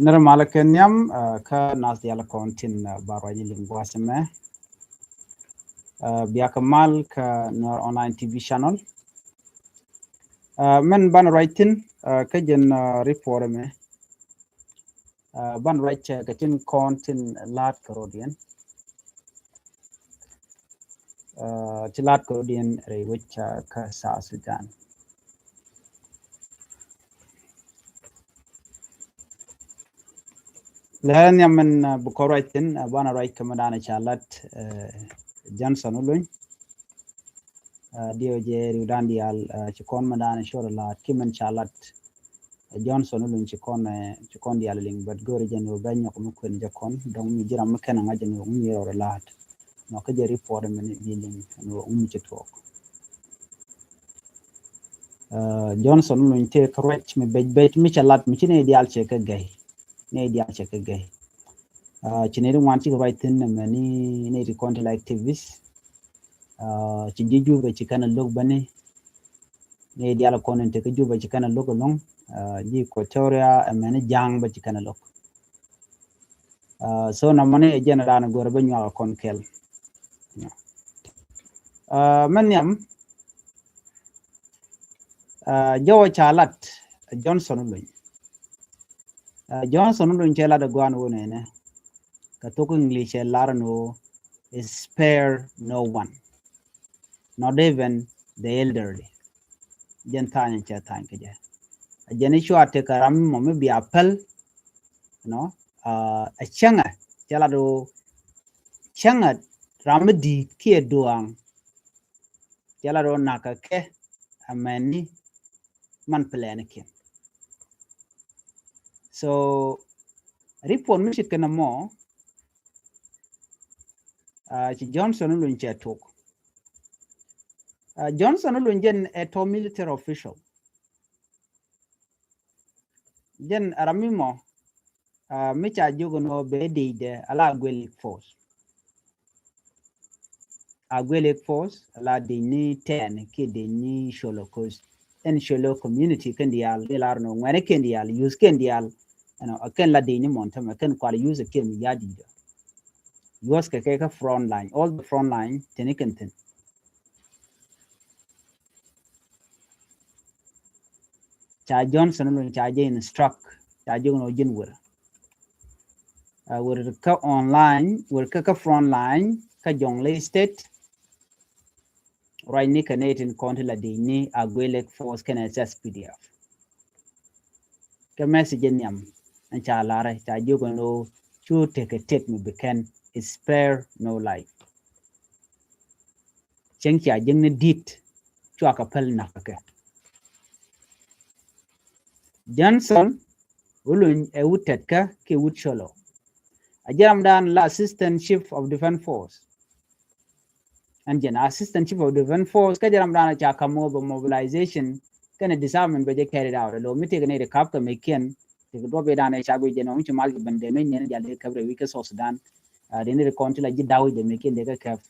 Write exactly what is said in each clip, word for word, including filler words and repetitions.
Nɛrɛ malä kɛ nhiam, ah, kä nath diaal kɔn tin, ah, ba ruac liŋ gua̱a̱th ɛmɛ. Ah, bia kɛ mal kä Nuer Online T V channel. Ah, mɛn banɛ ruac thi̱n, ah, kä jɛn, ah, report ɛmɛ. Ah, banɛ ruac, ah, kɛ tin kɔn tin la̱a̱t kɛ rɔ̱diɛn. Ah, ti la̱a̱t kɛ rɔ̱diɛn rɛy wec, ah, kä South Sudan. Lɛ nhiam mɛn, ah, bi kɔn ruac thi̱n, ah, banɛ ruac kɛ mɛ danɛ ca lat, ah, Johnson Oluny. Ah, diɛw jɛ riwdan diaal, ah, ci kɔn mɛ danɛ cor lat ki mɛn ca lat. Ah, Johnson Oluny ci kɔn, ah, ci kɔn diaal liŋ, but go̱o̱ri jɛn wä bɛ nyɔk mi kuɛn jɛ kɔn, dɔŋ mi jiram mi kɛn a ŋa̱c jɛn wä mi rɔr lat. Nɔ kä jɛ report mɛn bi liŋ, ɛn wä mi ci tuɔk. Ah, Johnson Oluny tëë kä ruac mi bec bec mi ca lat mi ci nɛy diaal cɛ kɛ gɛy. Nɛy diaal cɛ kɛ gɛy. Ah, ci nɛy ti ŋuan cikɛ ruac thi̱n ɛmɛni nɛy ti kɔn ti la activist. Ah, ci ji̱ Juba ci kɛn a lo̱k bäni. Nɛy diaal kɔn in te kä Juba ci kɛn a lo̱k ɛlɔ̱ŋ. Ah, ji̱ Equatoria ɛmɛni ja̱a̱ŋ bä ci kɛn a lo̱k. Ah, so nɔmɔni ɛ jɛn ran go̱r bä nyuak kɔn kɛl. Ah, mɛ nhiam, ah, jɔwä ca lat Johnson Oluny. Ah, Johnson Oluny cɛ lat ɛ guan wä nɛnɛ. Kɛ thok English cɛ lar ni wä, spare no one, not even the elderly. Jɛn tha̱a̱ny cɛ tha̱a̱ny kɛ jɛ. A jɛn i̱ cua tekɛ ram mɔ mi bia päl, you know, ah, a cäŋɛ, cɛ lat wä cäŋɛ ram mi di̱i̱t kiɛ duaŋ. Cɛ lat wä nakä kɛ amɛni man plan kiɛn. So report mi cit kɛn mɔ, ah, ci Johnson Oluny cɛ tok. Ah, Johnson Oluny jɛn ɛ tɔ military official. Jɛn ram mi mɔ, ah, mi ca jiök ni wä bɛ dec dɛ ala Agwelek Force. Agwelek Force ala dec ni tɛn kiɛ dec ni Sholo, 'cause ɛn Sholo community kɛn diaal, mi lar ni wä ŋuɛni kɛn diaal, youth kɛn diaal, you know, a kɛn la dec ni mɔn tämɛ, kɛn kual youth kɛn mi ya di̱i̱t. Youth kɛ kɛ kä front line, all the front line teni kɛn thi̱n. Ca Johnson Oluny ca jɛ instruct, ca jɛ inɔ jin wër. Ah, wër kä online, wër kä, kä front line kä Jonglei State. Ruacni kɛ nɛy tin kɔn ti la dec ni Agwelek Force kɛnɛ S S P D F. Kɛ message in nhiam ɛn ca larɛ, ca jiök ɛn ɣöö cu tekɛ tëk mi bi kɛn, spare no life. Cieŋ cia jiäkni di̱t cua kɛ päl nakä kɛ. Johnson Oluny ɛ wut Tetkä kiɛ wut Sholo. A jɛ ramdan la Assistant Chief of Defense Force. Ɛn jɛn Assistant Chief of Defense Force kä jɛ ramdan ca ka̱m wä bɛ mobilization kɛnɛ disarmament bɛ jɛ carried out. Lo mi tëëk ni ri ka̱p kɛ mɛ kiɛn tëëk duɔp idan ɛ ca guic jɛ nɔ mi ci mal jɛ ben dee mi nyɛn jal dee käp rɛ wi̱c kä South Sudan. Ah, dee ni ri kɔn ti la ji̱ daw jɛ mɛ kiɛn dee kä käp.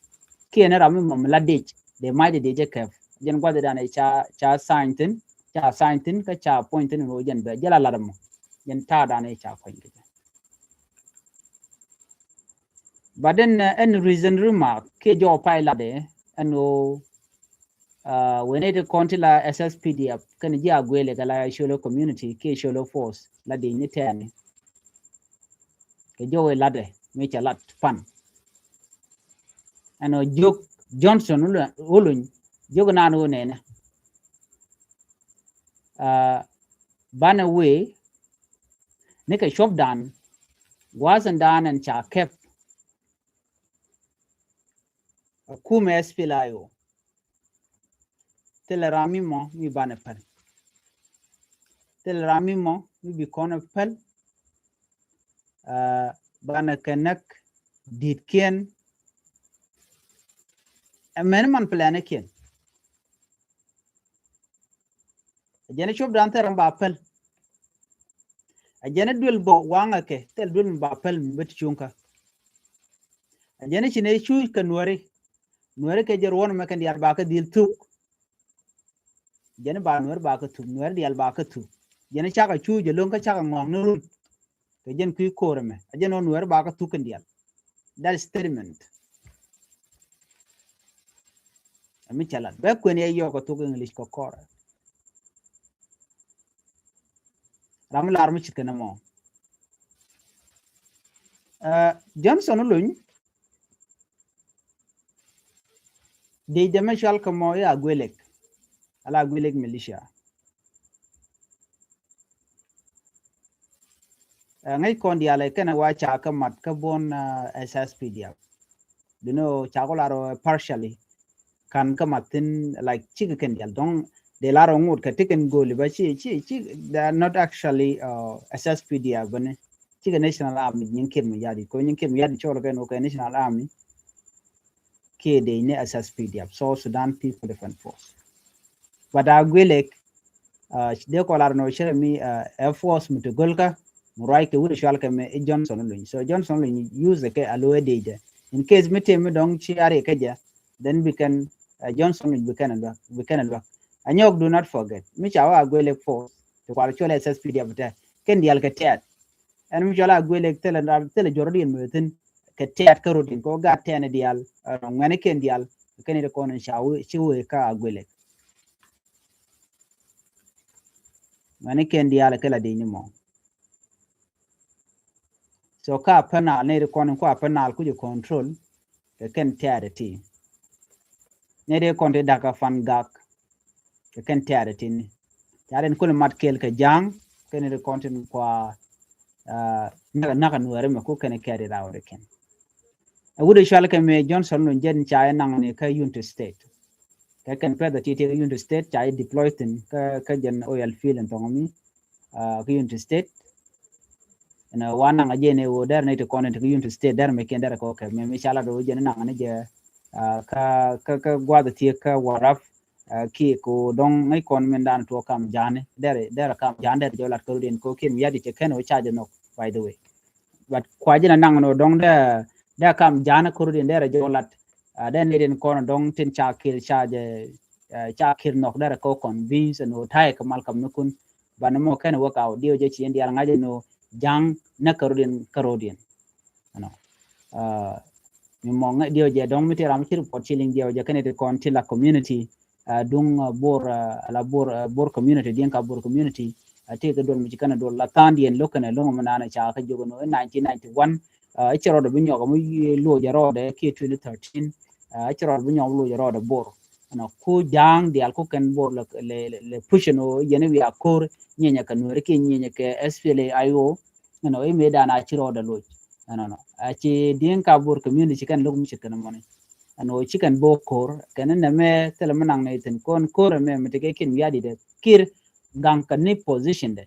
Kiɛn ram mi mɔm la dec dee mac dee dee jɛ käp. Jɛn guath idan ɛ ca, ca sign thin, ca sign thin kä ca appoint thin ro jɛn bɛ jɛ la lat mɔ. Jɛn ta̱a̱ dan ɛ ca kuany kɛ jɛ. But then, uh, ɛn recent remark kiɛ jɔw pay latdɛ ɛn ɣöö, uh, wen iti kɔn ti la S S P D F kɛn ji̱ Agwelek ala Sholo community kiɛ Sholo Force la dec ni tɛɛni. Kɛ jɔw i̱ latdɛ mi cɛ lat pan. Ɛn ɣöö jiök Johnson Oluny, Oluny jiök naan ɣöö nɛnɛ. Uh, banɛ wee nikɛ cuɔpdan gua̱a̱thindan ɛn ca kɛp ɛ kumɛ S P L A I O. Thilɛ ram mi mɔ mi banɛ päl. Thilɛ ram mi mɔ mi bi kɔn ɛ päl. Ah, banɛ kɛ näk di̱tkiɛn. Ɛ mɛn man plan kiɛn. A jɛn cuɔpdan thil ram ba päl. A jɛn duel bɔ waŋɛ kɛ thil duel mi ba päl mi bä ti cuŋkä. A jɛn ci nɛ cuuc kɛ Nuɛri. Nuɛri kɛ jɛ ruɔn mɛ kɛn diaal ba kä dhil thuk. Jɛn ba Nuɛri ba kä thuk, Nuɛri diaal ba kä thuk. Jɛn cakɛ cuuc jɛ lo̱ŋ kä cakɛ ŋɔ̱ɔ̱ŋ ni run. Kɛ jɛn kui̱ ko̱r ɛmɛ a jɛn ɔ Nuɛr ba kä thuk kɛn diaal. That is statement. Ɛ mi cɛ lat bɛ kuɛn yɛ yɔk kɛ thuk English kɛ kɔrɛ. Ram mi lar mi cit kɛn ɛmɔ. Johnson Olony, dec dɛ mɛ cual kɛ mɔ i̱ Agwelek. Ala Agwelek militia. Ŋäc kɔn diaal ɛ kɛn ɛ wa ca kä mat kä buɔn S S P D F. Duno ca kɔ lar ɔ partially. Kan kä mat thin, like, cikɛ kɛn diaal dɔŋ. Dee lar ɔ ŋot kɛ ti kɛn goli ba ci ci ci they are not actually S S P D F bäni. Cikɛ National Army nyin Kiir Mayardit ko nyin Kiir Mayardit cɔl kɛn wä kɛ National Army. Kiɛ dee ni S S P D F, South Sudan People Defense Force. But Agwelek dee kɔ lar nɔ cɛ mi ɛ force mi ti gol kä mi ruac kɛ wut cual kɛ mi i̱ Johnson Olony. So Johnson Olony use kɛ a loɛ dee jɛ. In case mi tëë mi dɔŋ ci a ri kɛ jɛ, then bi kɛn Johnson Olony bi kɛn a luak, bi kɛn a luak. A nyɔk, do not forget mi ca wä Agwelek force ti kual cual S S P D F tɛ kɛn diaal kɛ tɛt. Ɛn mi cɔl Agwelek thilɛ, thilɛ jɔr diɛn mi thin kɛ tɛt kä rot in kɛ gat tɛn diaal. Ŋuɛni kɛn diaal kɛn it kɔn in ca wee, ci wee kä Agwelek. Ŋuɛni kɛn diaal kɛ la di̱ny ni mɔ. So kä Upper Nile ni it kɔn in ku Upper Nile kucɛ control kɛ kɛn tɛt ti. Ni it kɔn ti dakä Fangak kɛ kɛn tɛɛrɛ tini. Ca rin kul mat kel kɛ ja̱a̱ŋ kɛn ri kɔn tin kua. Näk näk Nuɛri mɛ ku kɛn kɛɛri raw ri kɛn. Ɛ wut cual kɛ mɛ Johnson Olony jɛn ca yɛ naŋ ni kä Unity State. Kɛ kɛn pɛth ti ti kä Unity State ca yɛ deploy thin kä, kä jɛn oil field in thɔŋ mi kä Unity State. Ɛn wa naŋ a jɛn ɛ wä dɛr ni ti kɔn ti kä Unity State dɛr mɛ kiɛn dɛr kɔ kɛ mɛ mi ca la do jɛn naŋ ni jɛ kä, kä, kä guath thiek kä Warrap. Kiɛ ko dɔŋ ŋäc kɔn min dan tuɔ kam ja̱a̱ni dɛr, dɛr kam ja̱a̱ni dɛr jɔ lat kärudin ko kiɛn mi yadi cɛ kɛn wä ca jɛ nhɔk, by the way. But kua jɛ na naŋ ni wä dɔŋ dɛ, dɛ kam ja̱a̱ni kärudin dɛr jɔ lat. Dɛ ni din kɔn dɔŋ tin ca kil ca jɛ, ca kil nhɔk dɛr ko convince ni wä ta̱yɛ kɛ mal kam ni kun. Ban mɔ kɛn wä ka wä diw jɛ ci in dial ŋa̱c ni wä ja̱a̱ŋ nä kärudin, kärudin. Ɛnɔ mi mɔ ŋäc diɛw jɛ dɔ̱ŋ mi ti ram ci report ci liŋ diɛw jɛ kɛn ti kɔn ti la community. Duŋ Bor, la Bor, Bor community, Dinka Bor community. Ti kɛ duɔl mi ci kɛn duɔl la tha̱a̱ŋ diɛn lo̱k kɛn lo̱ŋ mi naan ca kä jiök ɛn ɣöö in nineteen ninety-one. I̱ cɛ rɔɔdɛ bi nyɔk mi luɔc ɛ rɔɔdɛ kiɛ twenty thirteen. I̱ cɛ rɔɔdɛ bi nyɔk mi luɔc ɛ rɔɔdɛ Bor. Ɛnɔ ku ja̱a̱ŋ diaal ku kɛn Bor lɛ, lɛ, lɛ push ɛn ɣöö yɛn i̱ wiaa ko̱r nyieenyɛ kɛ Nuɛri kiɛ nyieenyɛ kɛ S P L A I O. Ɛnɔ i̱ mëë dan a ci rɔɔdɛ loc. Ɛnɔnɔ a ci Dinka Bor community ci kɛn lo̱k mi ci kɛn mɔni. Ɛnɔ ci kɛn bo̱o̱k ko̱r kɛn nɛmɛ thilɛ mi naŋ nɛy thi̱n kɔn ko̱r ɛmɛ mi tekɛ kiɛn wiadidɛ Kiir gaŋ kɛ ni position dɛ.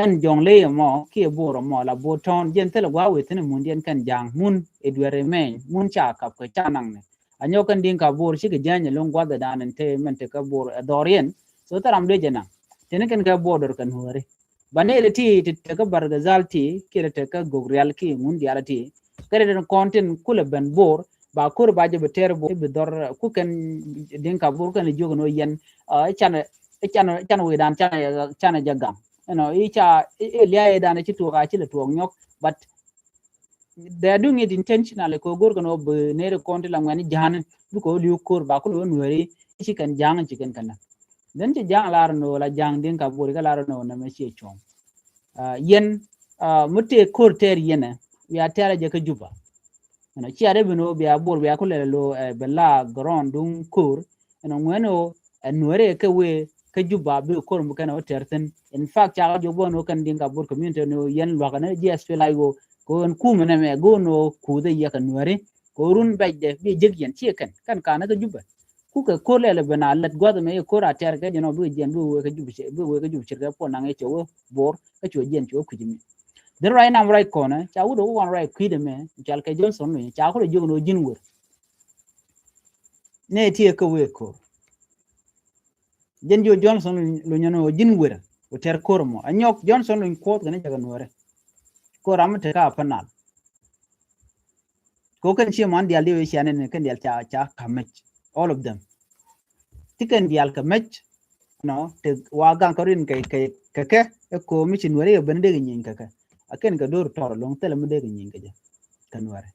Ɛn Jɔŋley ɛmɔ kiɛ Bor ɛmɔ la Bor tɔ̱ɔ̱n jɛn thilɛ gua̱a̱ wee thi̱n mundiɛn kɛn ja̱a̱ŋ mun i̱ duer i̱ mɛny mun ca kap kɛ ca naŋ ni. A nyɔk kɛn Dinka Bor cikɛ jäny ɛlɔ̱ŋ gua̱dhɛ dan ɛn te mɛn tekä Bor ɛ dhɔriɛn. So thil ram dee jɛ naŋ teni kɛn kɛ Bor dɔr kɛ Nuääri. Ba nɛy ti ti tekä Bargazal ti kiɛ tekä Gogrial kiɛ ŋun diaal ti. Kɛ ri den kɔn tin kulɛ ben Bor ba ko̱r ba jɛ bi tɛr Bor bi dhɔr ku kɛn Dinka Bor kɛn jiök ni wä yɛn. I̱ canɛ, i̱ canɛ, i̱ canɛ wee dan canɛ, canɛ jɛ gaŋ. Ɛnɔ i̱ ca i̱ lia̱a̱ i̱ dan i̱ ci tuɔɔk a ci lɛ tuɔɔk nyɔk. But they are doing it intentionally kɛ go̱r kɛn ɔ bi neri kɔn ti la ŋuɛni ja̱a̱ni bikɛ ɔ li̱w ko̱r ba kulɛ wä Nuääri. Ci kɛn ja̱a̱ŋ ci kɛn kɛn. Then ci ja̱a̱ŋ lar ni ɔ la ja̱a̱ŋ Dinka Bor kɛ lar ni ɔ nɛmɛ ci cuɔ̱ŋ. Yɛn mi tëë ko̱r tɛɛr yɛn ɛ wiaa tɛɛr a jɛ kä Juba. Ɛnɔ cia dee bi ni ɔ bia Bor bia kulɛ lo bɛ la gɔrɔn duŋ ko̱r. Ɛnɔ ŋuɛni ɔ ɛ Nuääri kɛ wee kä Juba bi ko̱r mi kɛn ɔ tɛɛr thi̱n. In fact ca kɛ jɔk bä ni ɔ kɛn Dinka Bor community ni ɔ yɛn luakä ni jiɛ S P L A I O kɛ ɔ ɛn kumɛ nɛmɛ go̱o̱n ɔ kuuth ɛ yɛ kɛ Nuääri. Kɛ ɔ run bɛcdɛ bi jek yɛn ciɛ kɛn kɛn kanɛ kä Jubɛ. Ku kɛ ko̱r lɛl ben a lät gua̱th ɛmɛ i̱ ko̱r a tɛr kɛ jɛn ɔ bikɛ jiɛn bikɛ wee kä Jubɛ cir kɛ puɔl naŋ i̱ cɛ wee Bor kä cuɛ jiɛn cuɛ kui̱c mi. Dhi ruac nam ruac kɔnɛ ca wut ɛ wä wan ruac kui̱dɛ mɛ cal kɛ Johnson Olony ca kulɛ jiök ni wä ji̱n wer. Nɛ ti ɛ kä wee ko̱r. Jɛn jiɔ Johnson Olony ɛn ɣöö ji̱n wer wä tɛr ko̱r mɔ a nyɔk Johnson Olony kuɔth kɛn jɛ kɛ Nuääri. Ko̱r ram mi te kä Upper Nile. Ko kɛn cie man dial diɛ wee cia nɛn kɛn dial ca ca ka mec. All of them. Ti kɛn dial kɛ mec. Nɔ te wa gaŋ kä rin kɛ kɛ kɛ kɛ ɛ ko mi ci Nuääri kɛ ben dee kɛ nyiny kɛ kɛ. A kɛn kɛ do̱r tɔr ɛlɔ̱ŋ, thilɛ mi dee kɛ nyiŋ kɛ jɛ kɛ Nuɛrɛ.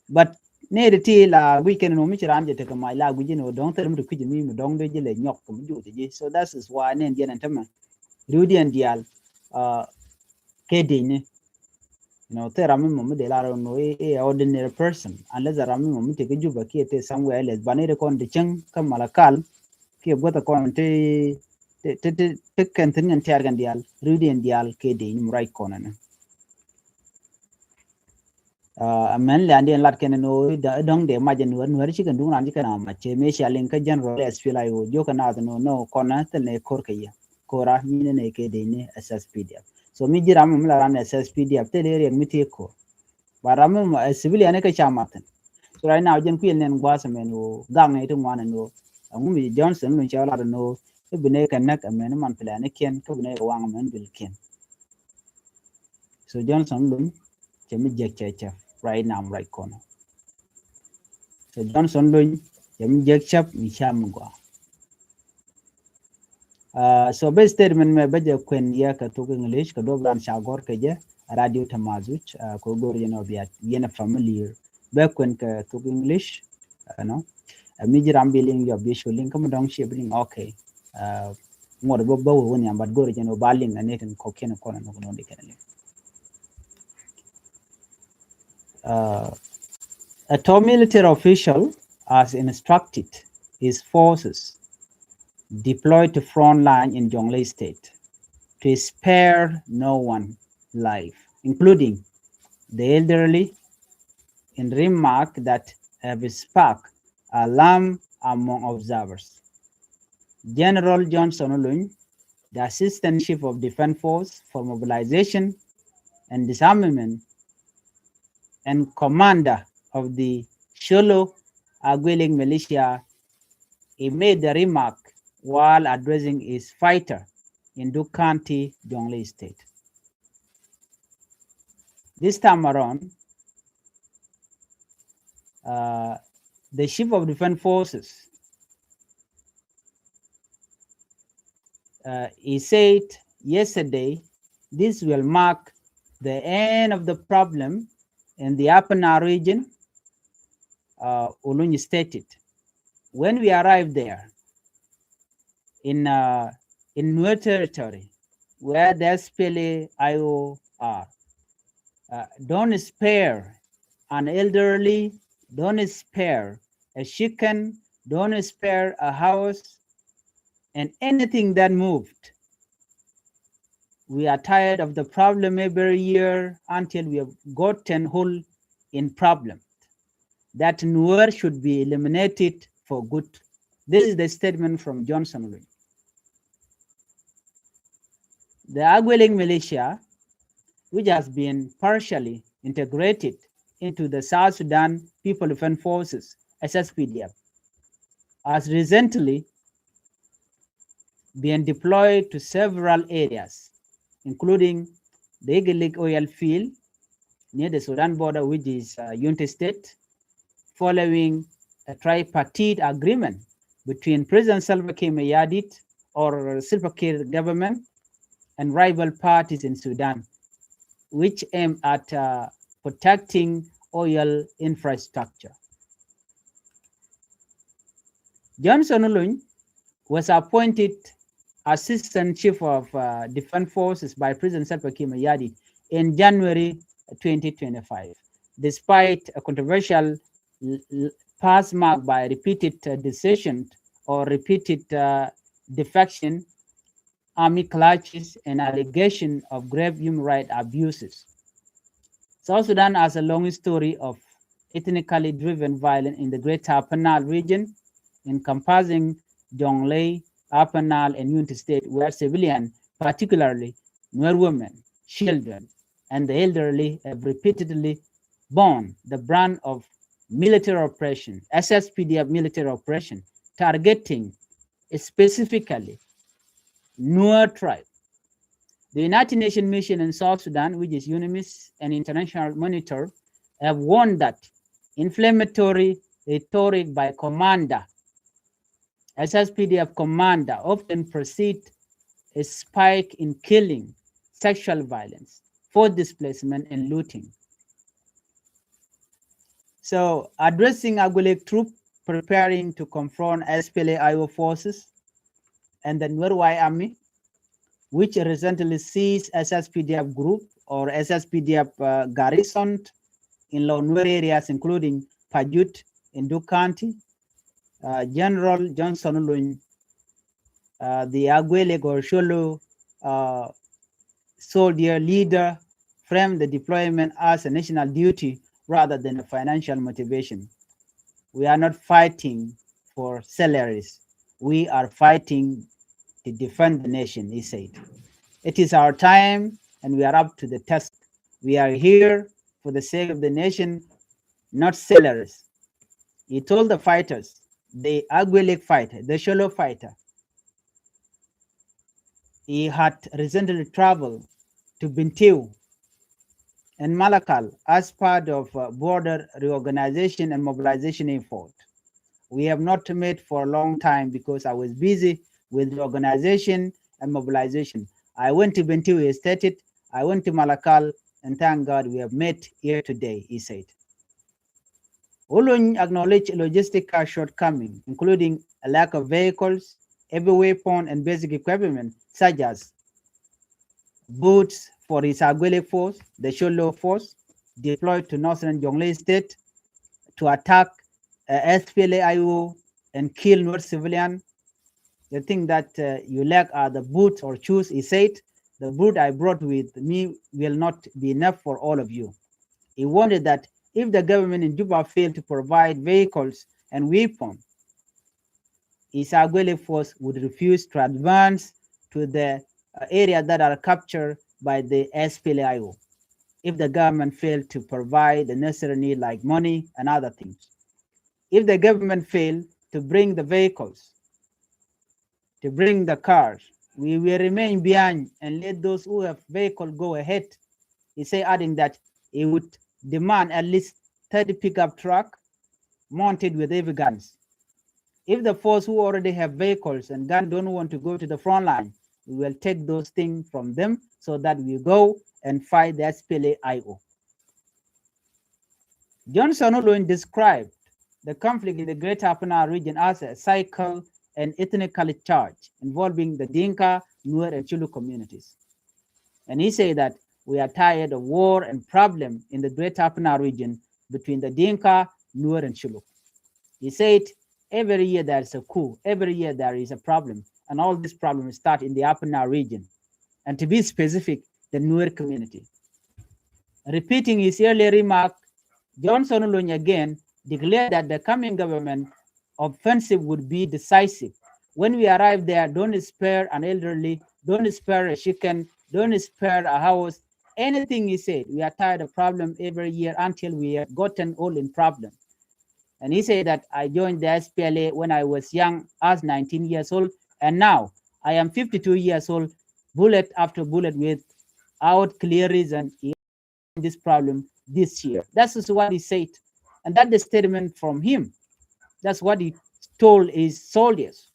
But nɛy ti ti la guic kɛn ni ɣöö mi ci raan jɛ tekɛ mac la guic ni ɣöö dɔ̱ŋ thilɛ mi ti kui̱c mi mi dɔ̱ŋ dee ji̱ lɛ nyɔk kɛ mi juuc ji̱. So that is why nɛn diɛn ɛn tämɛ riwdiɛn diaal, uh, kɛ di̱cni. You know, thil ram mi mɔ mi dee lar ɛn ɣöö i̱, i̱ ordinary person, unless a ram mi mɔ mi tekɛ Juba kiɛ te somewhere else. But nɛy ti kɔn ti cäŋ kä Malakal kiɛ guäth kɔn ti, ti, ti, ti, ti kɛn thi̱n kɛn tiaar kɛn diaal, riwdiɛn diaal kɛ di̱cni mi ruac kɔn ɛnɛ. Uh, mɛn lɛ andiɛn lat kɛn ni ɣöö i̱ dɔ̱ŋ dee mac ɛn Nuɛr, Nuɛr ci kɛn duŋ raan ci kɛn a mac cɛ mëë cia liŋ kä general S P L I O jiök kɛ naath ni ɣöö nɔ kɔn ɛ thil ni ko̱r kɛ yɛ. Ko̱ra nyin ni kɛ di̱cni S S P D F. So mi ji̱ ram mi la ran S S P D F thil i̱ riɛk mi ti ko̱r. But ram mi, uh, civilian ni kɛ ca mat thi̱n. So right now jɛn kui̱ nɛn gua̱a̱th ɛmɛn ɣöö gaŋ ni ti ŋuan ɛn ɣöö ɛŋu mi Johnson Olony cɛ lat ɛn ɣöö i̱ bi ni kɛ näk ɛmɛn i̱ man plan ni kiɛn kä bi ni kɛ waŋ ɛmɛn duël kiɛn. So Johnson Olony cɛ mi jiäk cɛ cɛ right now right corner. So Johnson Olony cɛ mi jiäk cɛ mi ca mi gɔaa. Uh, so bɛ statement mɛ bɛ jɛ kuɛn yɛ kɛ thok English kɛ duɔp ran ca gɔr kɛ jɛ radio Tamazuj, uh, kɛ go̱r yɛn ɔ bia yɛn ɛ familiar. Bɛ kuɛn kɛ thok English, uh, no. Uh, mi ji̱ ram bi liŋ yɔ bi cu liŋ kä mi dɔ̱ŋ ci bi liŋ, okay. Uh, ŋuɔt bä bä wä wä nhiam, but go̱r jɛn wä ba liŋ a ni tin kɔkiɛn kɔn a ni kɔn a ni kɛn a liŋ. Uh, a top military official has instructed his forces deployed to front line in Jonglei State to spare no one life, including the elderly, in remark that have sparked alarm among observers. General Johnson Olony, the Assistant Chief of Defense Force for Mobilization and Disarmament and commander of the Sholo Agwelek militia, he made the remark while addressing his fighter in Duk County, Jonglei State. This time around, uh, the Chief of Defense Forces, uh, he said yesterday, this will mark the end of the problem in the Upper Nile region, uh, Olony stated. When we arrived there, in, uh, in Nuer territory, where the S P L A I O are, uh, don't spare an elderly, don't spare a chicken, don't spare a house, and anything that moved. We are tired of the problem every year until we have gotten whole in problem that Nuer should be eliminated for good. This is the statement from Johnson Olony. The Agwelek militia, which has been partially integrated into the South Sudan People Defense Forces, S S P D F, has recently been deployed to several areas, including the Iglig oil field near the Sudan border, which is, uh, Unity State, following a tripartite agreement between President Salva Kiir Mayardit or Salva Kiir government and rival parties in Sudan, which aim at, uh, protecting oil infrastructure. Johnson Olony was appointed Assistant Chief of, uh, Defense Forces by President Salva Kiir Mayardit in January twenty twenty-five, despite a controversial l-, l-, past marked by repeated, uh, decision or repeated, uh, defection, army clashes, and allegation of grave human rights abuses. South Sudan has a long history of ethnically driven violence in the Greater Upper Nile region, encompassing Jonglei, Upper Nile, and Unity State, where civilians, particularly Nuer women, children, and the elderly, have repeatedly borne the brunt of military oppression, S S P D F military oppression, targeting specifically Nuer tribe. The United Nations Mission in South Sudan, which is UNMISS, and international monitor have warned that inflammatory rhetoric by commander, S S P D F commander, often precede a spike in killing, sexual violence, forced displacement and looting. So, addressing Agwelek troop preparing to confront S P L A I O forces and the Nuer White Army, which recently seized S S P D F group or S S P D F, uh, garrison in Lower Nuer areas, including Pajut in Duk County. Uh, General Johnson Olony, uh, the Agwelek or Sholo, uh, soldier leader, framed the deployment as a national duty rather than a financial motivation. "We are not fighting for salaries. We are fighting to defend the nation," he said. "It is our time and we are up to the task. We are here for the sake of the nation, not salaries." He told the fighters, the Agwelek fighter, the Sholo fighter, he had recently traveled to Bentiu and Malakal as part of, uh, border reorganization and mobilization effort. "We have not met for a long time because I was busy with reorganization and mobilization. I went to Bentiu," he stated. "I went to Malakal, and thank God we have met here today," he said. Olony acknowledged logistical shortcoming, including a lack of vehicles, heavy weapon, and basic equipment such as boots for his Agwelek force, the Sholo force, deployed to northern Jonglei State to attack, uh, S P L A I O and kill Nuer civilian. "The thing that, uh, you lack are the boots or shoes," he said. "The boot I brought with me will not be enough for all of you." He warned that if the government in Juba failed to provide vehicles and weapons, his Agwelek force would refuse to advance to the, uh, areas that are captured by the S P L A I O if the government failed to provide the necessary need like money and other things. "If the government failed to bring the vehicles, to bring the cars, we will remain behind and let those who have vehicle go ahead," he said, adding that he would demand at least thirty pickup truck mounted with heavy guns. "If the force who already have vehicles and gun don't want to go to the front line, we will take those things from them so that we go and fight the S P L A I O." Johnson Olony described the conflict in the Greater Upper Nile region as a cycle and ethnically charged, involving the Dinka, Nuer, and Shilluk communities. And he said that we are tired of war and problem in the Greater Upper Nile region between the Dinka, Nuer, and Shilluk. He said, "Every year there is a coup, every year there is a problem, and all these problems start in the Upper Nile region, and to be specific, the Nuer community." Repeating his earlier remark, Johnson Olony again declared that the coming government offensive would be decisive. "When we arrive there, don't spare an elderly, don't spare a chicken, don't spare a house, anything," he said. "We are tired of problem every year until we have gotten all in problem." And he said that, "I joined the S P L A when I was young, as nineteen years old, and now I am fifty-two years old, bullet after bullet, without clear reason, this problem this year." That is what he said. And that's the statement from him. That's what he told his soldiers.